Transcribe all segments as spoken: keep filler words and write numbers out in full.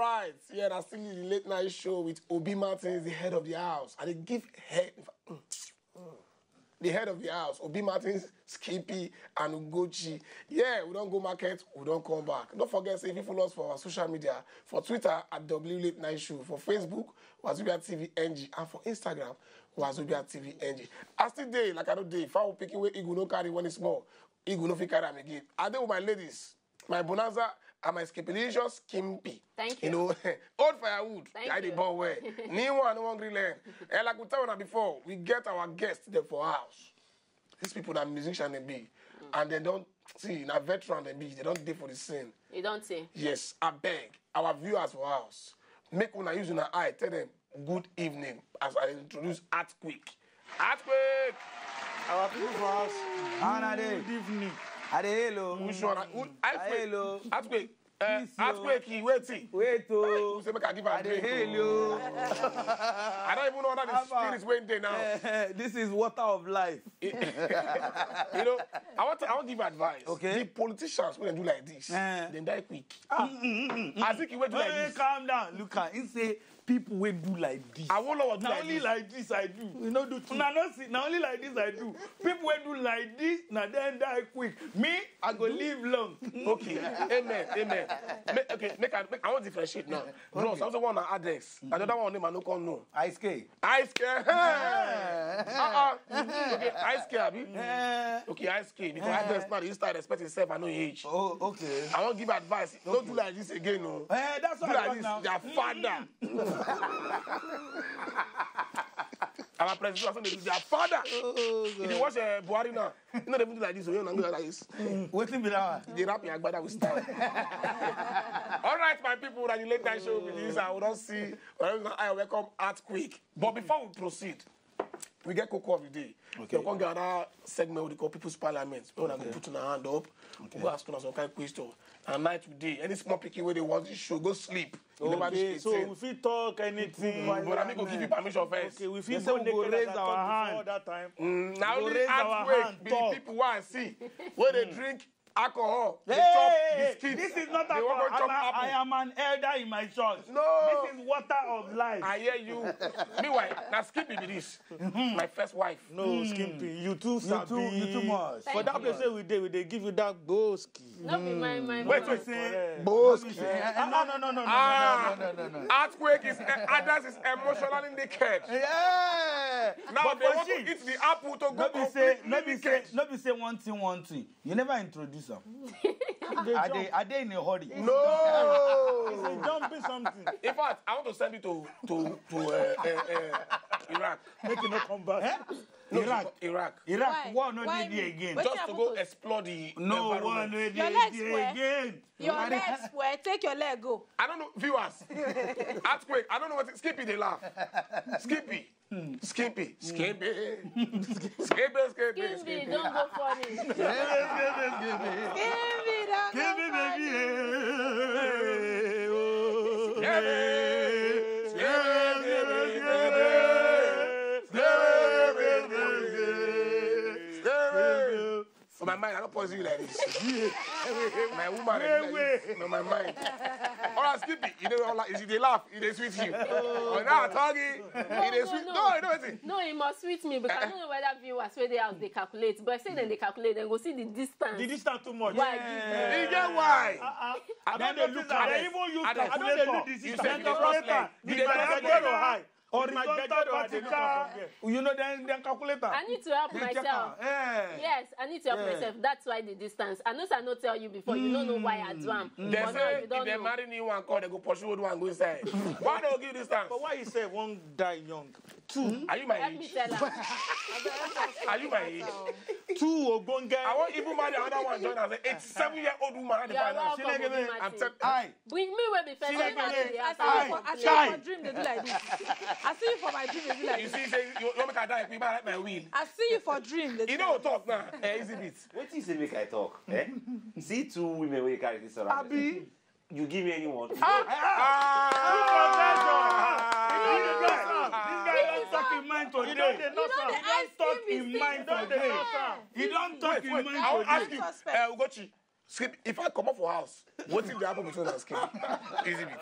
Right, yeah, that's still the late night show with Obi Martins, the head of the house. And they give head, the head of the house, Obi Martins, Skippy, and Ugochi. Yeah, we don't go market, we don't come back. Don't forget, say if you follow us for our social media, for Twitter at W Late Night Show, for Facebook, Wazobia T V N G, and for Instagram, Wazobia T V N G. I still day, like I don't day. If I will pick away, Igu no carry when it's small. Igu no fit carry am again. I dey with my ladies, my Bonanza, and my Skipilicious Skimpy. Thank You you. know, old firewood, Thank I dey you. Burn well. New one, no one gree learn. And like we tell una before, we get our guests there for house. These people are musician they be, and they don't see na veteran they be. They don't dey for the scene. You don't see. Yes, I beg our viewers for house, make una use una eye tell them good evening as I introduce Earthquake. Earthquake. Our people for us. How una dey? Good evening. I dey hail o. Which one? Who- I Earthquake. hail o. Earthquake. Uh, Peace, yo. Earthquake. Waiting. Wait Who o. say make I give I am dey drink hail o? o. I don't even know whether the Abba. Spirit wey dey now. This is water of life. You know, I want to, I want give advice. Okay. The politicians when they do like this, Eh. they die quick. Ah. As if you went do like Hey, this. Calm down. Look at him say people wey do like this. I won't know what do Na like only this. Like this I do. We no do two. Una no see. Na only like this I do. People wey do like this, na dem die quick. Me, I go live long. Okay, amen, amen. Make, okay, make I, make, I want differentiate now. Bro, Okay. so I also want to add this. Another one name I no come know. Ice K. Ice K. Uh-uh. Okay, Ice K, abi? Eh, Okay, Ice K. Because I just now, you start respect yourself, I know your age. Oh, okay. I won't give advice. Don't do like this again, no. Eh, that's Do what I like got this, now. Their father. Our president, I say, their father. Oh, If you watch uh, Buhari now, you know they do like this, so you know like this. Wetin be that one? They rap your agbada with style. All right, my people, that the late night show with this, I will not see. I welcome Earthquake. But before we proceed, we get cocoa of the day. Okay. We come get another segment we call People's Parliament. We want to put in our hand up. We go ask una some kind of question. And night today, any small pikin wey dey watch this show, go sleep. You never Okay, reach so eighteen. We fit talk anything. Mm, but I need to give you permission first. Okay, we They fit say go we go naked raise as I our talk hand. Before that time. Mm, now We go only raise our Earthquake hand, be talk. People who I see where they drink alcohol, they Hey, chop biscuit, this is not they alcohol. want to chop I'm a, I apple. Am an elder in my church. No. This is water of life. I hear you. Meanwhile, now Skippy be this. My first wife. No, Skimpy, you too You sabi. too, you too much. For that place where we dey, we dey give you that gboski. No be my my. Wait, my- wait. Correct. Boski. Eh, eh, no, no, no, no, no, Ah. no, no, no, no, no. Earthquake is uh, others is emotionally naked. Yeah. Now But they for want she- to eat the apple to go No be say, completely no be say, naked. No be say one thing, one thing. You never introduce am. I dey, I dey in a hurry. No. It's a jumping something. In fact, I want to send you to to to uh, uh, uh, Iraq. Make you no come back. No, Iraq. Iraq. Iraq, Why? war no Why dey there me? Again. Wait. Just to go Happen? Explore the No war environment. no dey Your legs there were- Again. Your legs were take your leg go. I don't know, viewers. Earthquake. I don't know what Skippy they laugh. Skippy. Skippy. Skippy. Skippy. Skippy. Skippy, don't go funny. Yes, yes, yes, yes, yes. Skippy, don't go Skippy, baby, funny. eh, oh, eh. Skippy. Skippy, baby, eh. For my mind, I don't poison you like this. My woman, like this. No, my mind. All right, Skippy, you know, all like, you see, they laugh, it is with you. Oh, now, Toggy, it is with. No, no, no, No, it must sweet me because I don't know whether viewers where they house they calculate, but if say then they calculate, then go see the distance. The distance too much. Why give You get why? Uh-uh. I I don don't dey notice look that. at They even use I dey- I don dey calculator. look the You distance. say you dey cross leg. You dey If I cross dey leg. Go high. Horizontal, Horizontal, vertical. vertical. You know, then then calculator. I need to help They check myself. am. Eh. Yes, I need to help Yeah. myself. That's why the distance. I know I not tell you before. You don't know why I do am. They But now say you if don't they know. Marry new one, call they go pursue old one go inside. Why they give this time? But why you say one die young? Two. Are you my Help me age? Tell her. Are you my age? Two ogbonge. I want even marry another one join as an eighty-seven year old woman. At the You're final. welcome, Chineke, Obi Martin. Accept. Aye. Bring me where be first. Chineke, Everybody me. dey ask I me for, for I see play. You for dream they do like this. I see you for my dream they do like You this. See, say you, you make a die, we buy my win. I see you for dream they do You know, like talk now. Eh, easy bit. Wetin say make I talk? Eh? See two women wey carry this around. Abi. You give me anyone? Ah! This guy don talk him mind today. You know the He don ice talk cream him is mind thing. today. He don talk Wait, him wait. mind I want to ask today. you, Suspect. uh, Ugochi. Skip, if I comot for house, wetin dey happen between us, Skip? Easy bit.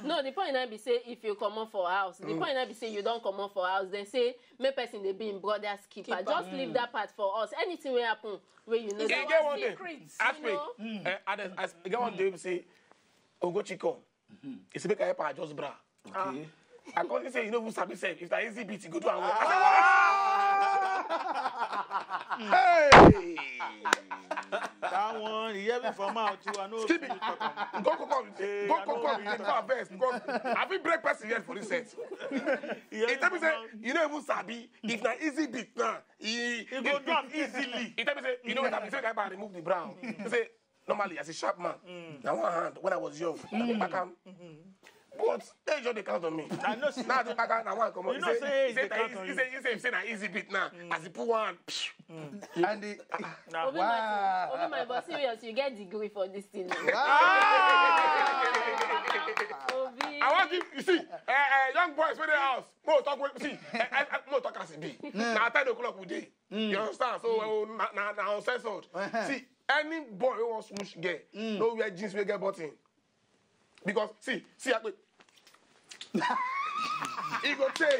No, the point na be say if you comot for house, the point na be say you don comot for house, then say make person dey be im brother keeper. Just leave that part for us. Anything wey happen, wey you know. E Say get one day, secret, ask you me. know. Eh, Ades, as, e get one day we say, Ogochi come. He say make I help her adjust bra. Okay. I come say you no even sabi sef. If na easy beat, you go do am well. I say, "Wow!" Hey! That one, you hear me from out too. I know. Skip it. Go cook up. Go cook up. Go and vex. Go. I fit break person head for this set. He tell me say you no even sabi. If na easy beat now, he You go do am easily. He tell me say you know what happen. Say make I remove the bra. He say normally as a sharp man, na one hand when I was young, I dey back am. But age just dey count on me. I know say Now I dey back am, na one comot. You know say age dey count on He you. Say he say say na easy beat now. As he put one, And the, Obi wow. my, Obi my, but serious, you get degree for this thing. Now. Wow. Obi. I want you. You see, uh, uh, young boys wey dey house. Mo talk with see. Uh, uh, mo talk as e be. Na ten o'clock we dey. You understand? So uh, na na na uncensored. See, any boy wey wan swoosh girl, no wear jeans wey get button. Because see, see, I, e go tey,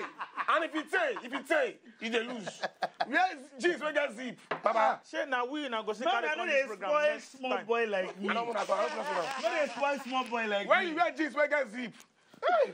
and if e tey, if e tey, e dey lose. Wear jeans wey get zip, baba. Shey na we na go see No, carry I no come dey this program spoil next small time. boy like me. I don't wanna, I don't wanna. No dey spoil small boy like When me. You wear jeans wey get zip, hey,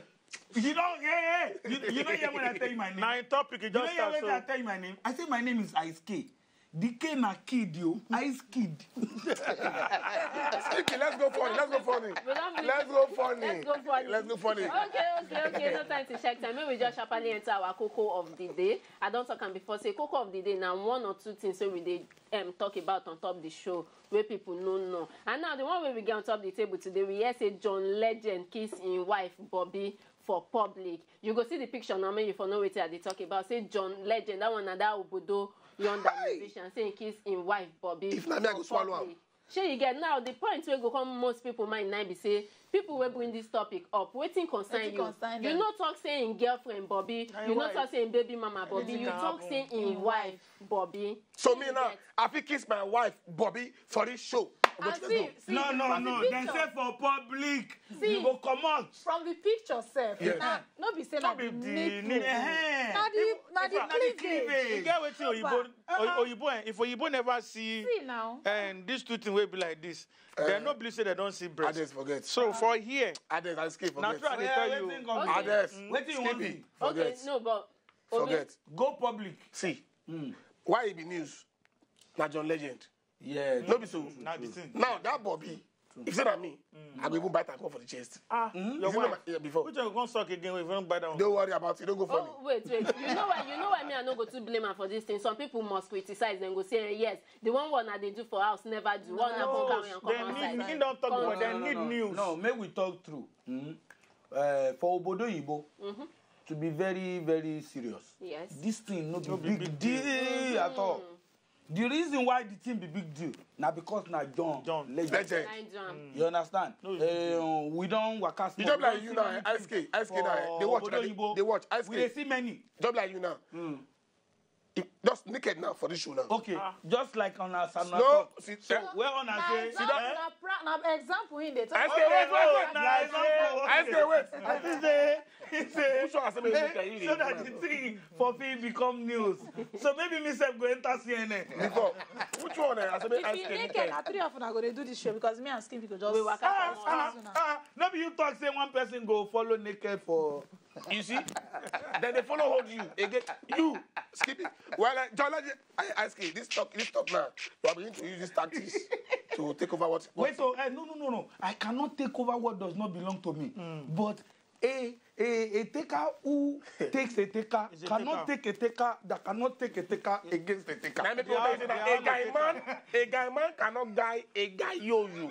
You don't, hey, hey, you, you don't hear when I tell you my name. Na in topic you You don't just hear start when I so. Tell you my name. I say my name is Ice K. The K na kid, yo. Ice Kid. Skip it, let's go funny, let's go funny. We don't be- Let's go funny. Let's go funny. Let's go funny. Okay, okay, okay. No time to check time. Maybe we just sharply enter our cocoa of the day. I don't talk am before. Say cocoa of the day. Now one or two things wey we dey um, talk about on top the show wey people no know. And now the one wey we get on top the table today, we hear say John Legend kiss him wife Bobby for public. You go see the picture now, make you for know wetin I dey talk about. Say John Legend, that one na that obodo yonder musician, say he kiss him wife Bobby. If na me, I for go swallow am. Public. Shey you get now the point wey go come most people mind now be say people wey bring this topic up, wetin concern Wetin you? concern You them? No talk say him girlfriend Bobby, Na you him No wife. Talk say him baby mama Bobby, Anything you can talk happen. Say him wife Bobby. So Shey me you now, get? I fit kiss my wife Bobby for this show. Ah, see, see, No, no, from no. The Then picture, say for public, See, you go comot. From the picture sef, Yes. na no be say na the Not be the nipple. nipple. Eh, Na the na the if na the cleavage. cleavage. You get wetin oyibo oy- oyibo eh, if oyibo never see See now. and this two thing wey be like this, dem no believe say dem don see breast. Others forget. So for here, Others, I skip na forget. true I dey Yeah, tell wetin you. come Okay. Others, Wetin you wan skip it. See? Okay, Forget. No, but Obi, Forget. Go public. See, why e be news? Na John Legend. Yeah. No be so. Na the thing. Now that Bobby, if say na me, I go even bite am come for the chest. Ah, You your see my, wife. yeah, before. Which one you come suck again? If you don't buy that one. Don't worry about it. Don't go funny. Oh wait, wait. You know why? You know why me I no go too blame am for this thing. Some people must criticize. Then go say eh, yes, the one one I dey do for house never do. One I come carry am come Dem need, outside. he don talk Come about dem outside. Need No, no, news. No, make we talk true. Mm? Uh, for obodo oyibo, to be very very serious, Yes. This thing no be No be big big deal deal. At all. The reason why the thing be big deal na because na John. John. Legend. Legend. Nine drum. You understand? No be big deal. Uh, we don waka You small. just like you now, S K, S K now. They watch, they, they watch, S K. We dey see many. Just like you now. If- Just naked now for this show now. Okay, just like on our Samuel No, talk. see, So eh? Where on Na our say? example, Eh? na pra- na example in dey talk. S K, Oh, wait, oh, wait, na wait. example. S K, wait. I think say he say Which one I say make you look at you? So that the thing for fit become news. So maybe me sef go enter C N N. Before, which one? Eh? I say make If S you K naked, naked. Na three of una go dey do this show because me and Skip go just. We waka Ah, comot. ah, ah, no be you talk say one person go follow naked for. You see, then they follow hold you again. You skip it. Well, uh, John Legend, I ask you this talk. This talk now. You are beginning to use these tactics to take over what. what Wait, so uh, no, no, no, no. I cannot take over what does not belong to me. But a a a taker who takes a taker Is a cannot taker. Take a taker that cannot take a taker against a taker. Now make They people are- say they that are a guy not man, a guy man cannot guy a guy yo yo.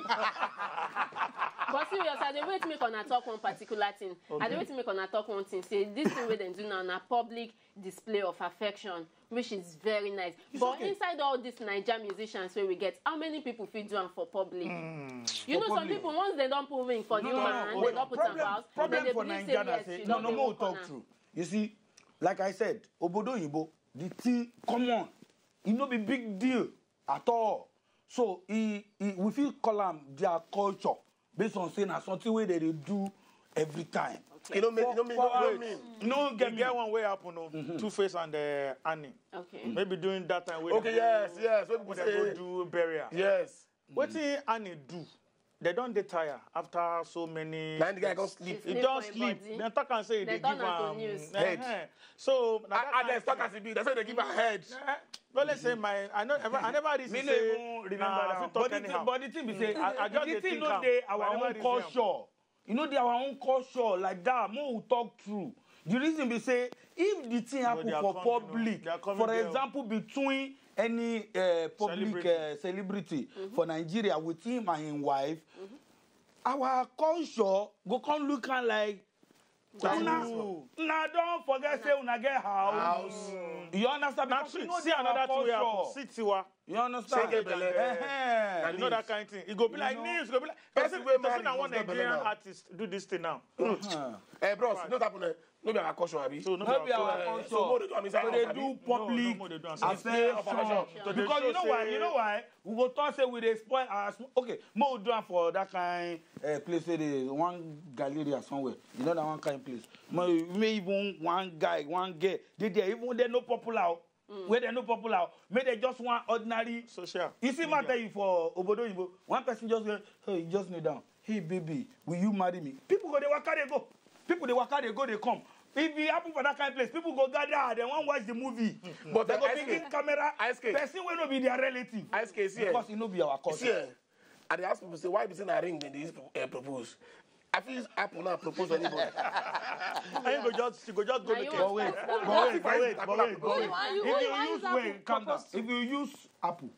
But serious, I dey wait make una talk one particular thing. I dey wait make una talk one thing. Say this thing wey dem do now na public display of affection, which is very nice. But Okay. Inside all these Naija musicians wey we get, how many people fit do am for public? You know, some public. People once dem don put ring for the No, no, woman, no, they wait. don put Problem- am for house, problem then they for believe Naija say na yes, say she no, don no, dey make we work on talk am. True. You see, like I said, obodo oyibo, the thing common. E no be big deal at all. So e, e, we fit call am their culture based on say na something wey dem dey do every time. You know, make, you know, make, you know what I mean? You no get me? Get one way happen o. Two Face and uh, Annie. Okay. Maybe during that time. Okay, yes, yes. When people say do burial. Yes. Wetin Annie do? They don dey tire after so many. Na the guy go sleep. He don sleep. Dem talk am say they give am head. So na that time talk as e be. They say they give am head. Well, let's say my, I know, I never reason say remember that. But the thing be say, I just the thing no dey our own culture. You know, dey our own culture like that. More we talk true. The reason be say if the thing happen for public, for example, between any uh, public celebrity, uh, celebrity mm-hmm. for Nigeria with him and his wife, mm-hmm. our culture go come look am like una una don forget say una get house. You understand? Because you know see another thing wey happen. See Tiwa. You understand? Say get belle. You know that kind of thing. It go be like news. Go be like person wey marry na one Nigerian artist do this thing now. Eh, bros, you know what happen? No be our culture, abi? So no be our culture. So we dey do public affection. Because you know why? You know why? We go talk say we dey spoil our. Okay, mo do am for that kind uh, place wey dey one galleria somewhere. You know that one kind place. Mo me even one guy, one girl. They dey even they no popular. Where they no popular, make they just one ordinary social. You see, man, tell you for Obodo Yibo, one person just go, hey, just kneel down. Hey, baby, will you marry me? People go, they waka, they go. People, they waka, they go, they come. If it happen for that kind of place, people go gather, they want watch the movie. But they go begin camera. Person wey no be their relative. Because it no be our culture. I dey ask people say why be say na ring dem dey use uh, propose. I fit use apple now propose anybody. And you go just, you go just go make it. But wait, but wait, but wait, but wait, but wait. If you use, wait, calm down. If you use apple,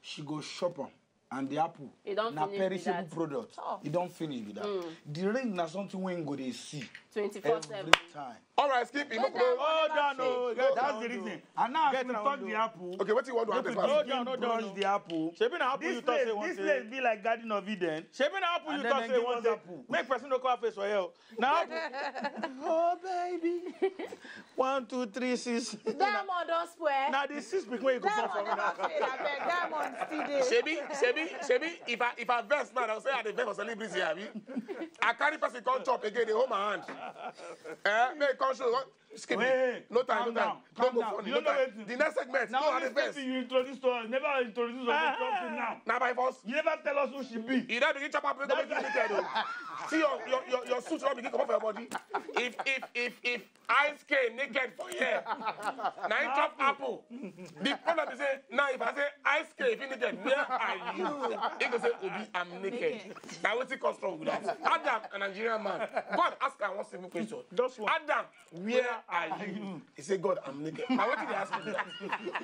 she go shop am, and the apple na perishable product. E don finish be that. The ring na something wey go dey see twenty-four seven. Every time. All right, skip it. Hold on, no, that's the reason. And now as we talk the apple, okay, what you want to happen? Hold on, hold on. Brush the apple. Shebi na apple you talk say one. This place be like Garden of Eden. Shebi na apple you talk say one apple. Make person no come face for here. Now, oh baby, one, two, three, six. Diamond don spoil. Now the six pikin wey you go come for me now. Diamond never fail, abeg. Diamond still dey. Shebi, shebi, shebi. If I if I vex now, I say I dey vex for celebrity, abi? I carry person come chop again, dey hold my hand. Eh, make come show. Skip it. No time, no time. Don't go funny. No time. The next segment. Now this person you introduce to us, never introduce us to something now. Now by force. You never tell us who she be. You never begin chop up. Go make you naked o. See your your your your suit don begin comot for your body. If if if if Ice K naked for here, na him chop apple. The problem be say now if I say Ice K if you naked, where are you? He go say Obi, I'm naked. Na wetin cause trouble be that. Adam, a Nigerian man. Go and ask am one simple question. Just one. Adam, where are you? He say, God, I'm naked. Na wetin dey ask you be that.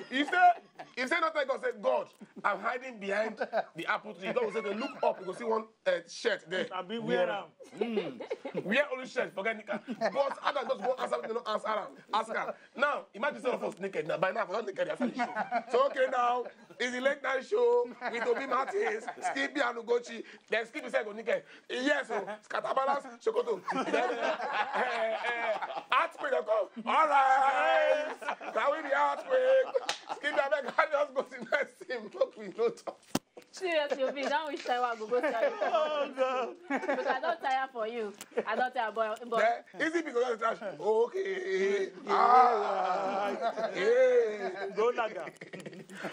He say, he say, not tell God, say, God, I'm hiding behind the apple tree. God go say, look up, you go see one uh, shirt there. I be wear am. Wear only shirt, forget knicker. But Adam just go answer wetin dem no answer am. Ask am. Now, imagine say all of us naked now. By now, we don naked after the show. So okay now, it's the late night show with Obi Martins, Skippy and Ugochi. Then Skippy say go naked. Yes o, scatter balance, Sokoto. Then uh, uh, uh, earthquake dey come. All right, can we be earthquake? Skippy, abeg, carry us go the next thing. Make we no talk. Seriously, Obi, you don wish time I go go tell you. Oh God. Because I don tire for you. I don tire, but but. Is it because of the trash? Okay. Ah. Yeah. Go naga.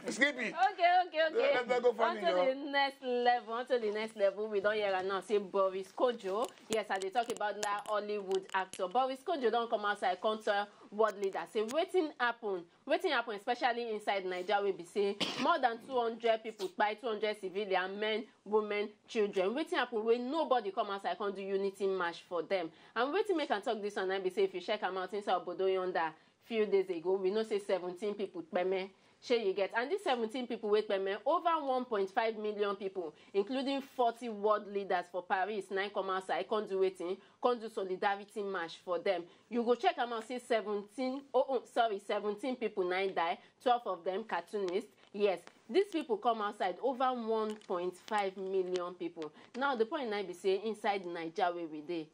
Skippy. Okay, okay, okay. Let them go funny, onto the next level, onto the next level. We don hear am now. Say Boris Kodjoe. Yes, I dey talk about that Hollywood actor. Boris Kodjoe don come outside, come tell world leaders say wetin happen. Wetin happen, especially inside Naija, wey be say more than two hundred people kpai, two hundred civilian, men, women, children. Wetin happen wey nobody come outside come do unity march for them? And wetin make am talk this one na be say if you check am out inside obodo yonder few days ago, we know say seventeen people kpeme. Shey you get? And these seventeen people wey kpeme, over one point five million people, including forty world leaders for Paris, na im come outside come do wetin? Come do solidarity march for them. You go check am out, say seventeen, oh, oh, sorry, seventeen people na die, twelve of them cartoonists. Yes, these people come outside, over one point five million people. Now, the point na be say inside Naija wey we dey.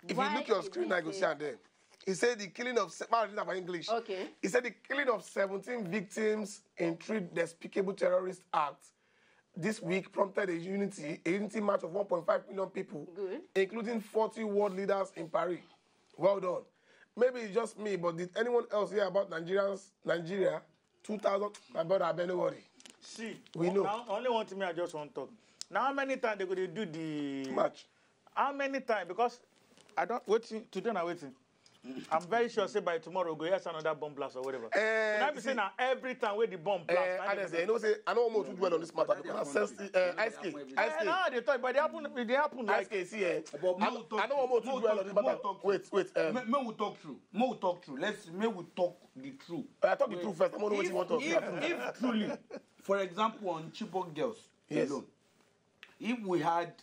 If you look your screen, I go see am there. He said the killing of se- I'll read that for English. Okay. He said the killing of seventeen victims in three despicable terrorist acts this week prompted a unity, a unity march of one point five million people, Good. including forty world leaders in Paris. Well done. Maybe it's just me, but did anyone else hear about Nigerians, Nigeria, two thousand? My brother, abeg, no worry. See, We know. Now, only one thing I just want to talk. Now, how many times they go dey do the March. How many times? Because I don't waiting today. Now waiting. I'm very sure say by tomorrow we go hear another bomb blast or whatever. Eh, Now be see, say now every time wey the bomb eh, blast. Now honestly, they you know, say I don't want to dwell on this matter because I'm sensitive. Uh, S K, Eh, no, they talk, but they happen. They happen like S K, see, eh, But I, more I don't want to more dwell on this more matter. talk. Wait, wait. Um, May, may we talk through. May we talk through. May we talk the truth. I talk the truth first. I don't know what If, you want to talk. if, if truly, for example, on Chibok girls Yes. alone, if we had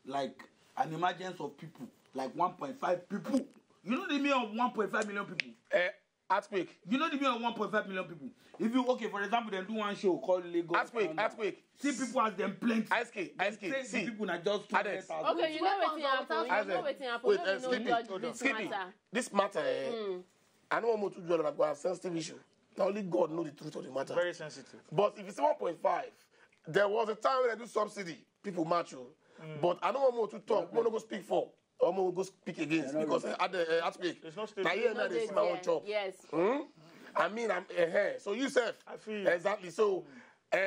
like an emergence of people, like one point five people, you know the meaning of one point five million people. Eh, earthquake. You know the meaning of one point five million people. If you okay, for example, then do one show called Lagos. Earthquake, Thunder. earthquake. See people as them plenty. S K, S K, Say see. the people na just Alex. two hundred thousand. Okay, you know wetin happen. You know Alex, wetin happen. wait, No uh, be no Skippy, dodge this Skippy, matter. This matter, eh, I don't want to dwell on that because sensitive issue. Now only God know the truth of the matter. Very sensitive. But if it's one point five, there was a time when I do subsidy, people match you. But I don't want more to talk. More go speak for. Or more go speak against because I had the uh, earthquake. It's not stable. Now here No now they dey see my own there. chop. Yes. Hmm? I mean, I'm uh, so you self. I feel. Exactly. So, uh,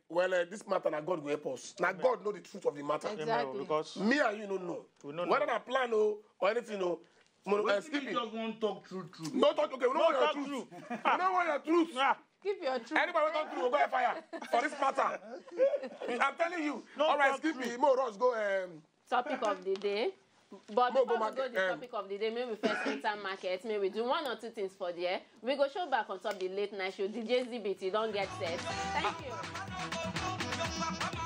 well, uh, this matter now God will help us. Now God know the truth of the matter. Exactly. Because Me and you don't know. We no Whether know. na plan o or anything o. Mo no uh, Wetin skip you it. Just wan talk true true. No talk okay. We no want your talk truth. True. We no want your truth. Ah, Keep your truth. Anybody wey talk true go go fire for this matter. I'm telling you. No All right, talk skip true. it. Mo rush go. Um, Topic of the day. But Mo before go we go the market, um, topic of the day, maybe we first enter market, maybe we do one or two things for there. We go show back on top the late night show. D J Z B T, don't get set. Thank you.